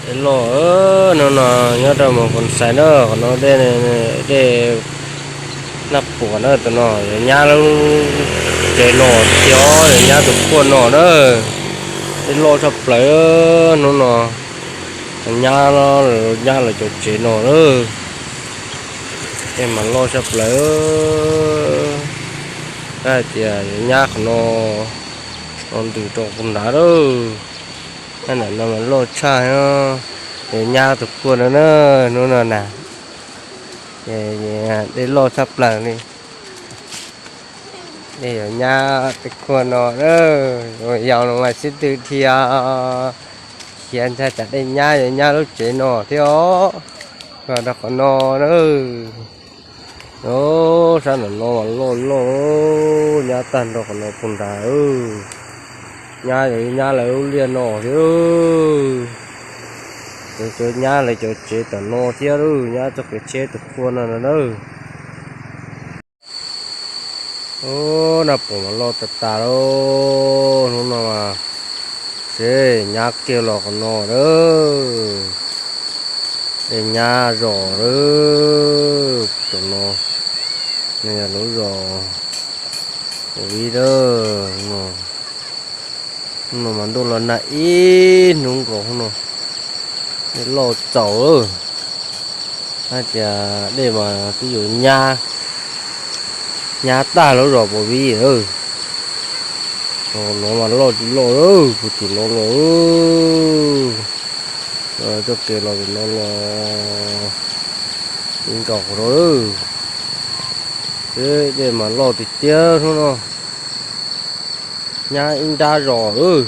Dej loj, hnub no nyob rau Moos Phoo Xais na, qhov no dej, dej Naj Puas na, tus no yog nyab lub tsev no thiab, yog nyab tus khuaj no na. Dej loj tshaj plaws hnub no, nyab, nyab lawv cov tsev no na. Dej mas loj tshaj plaws, hais tias yog nyab qhov no los ntws rau puag nrad lawm. Nyab ntawm no mas loj tshaj, yog nyab tus khuaj no na, hnub no na. Dej loj tshaj plaws li. Dej yog nyab tus khuaj no na, yog no mas sib tw dhia khiav ntshai tsam dej nyab yog nyab lub tsev no thiab os. Los rau qhov no na, sab nram no mas loj loj, nyab tag nrho qhov no puag nrad. Nyab yog nyab lawv lub liaj no thiab, cov, cov nyab lawv cov tsev tom no thiab, nyab txoj kev tsheb tus khuaj no na. Ub, Naj Puas mas loj tas tas lauj, hnub no mas seb nyab kiag los qhov no lawm. Dej nyab zos lawm, tus no yog lub zos Pov Viv lawm. Hnub no mas ntuj los nag ib hnub nkaus no, dej loj txaus lawm. Hais tias dej mas twb yuav nyab, nyab tag lub zos Pov Viv lawm. Qhov no mas loj tsis loj lawm, puag tim no los, txoj kev los tim no los ib nkaus qhov no lawm. Seb dej mas loj tiag tiag hnub no, nyab ib nrab zos lawm.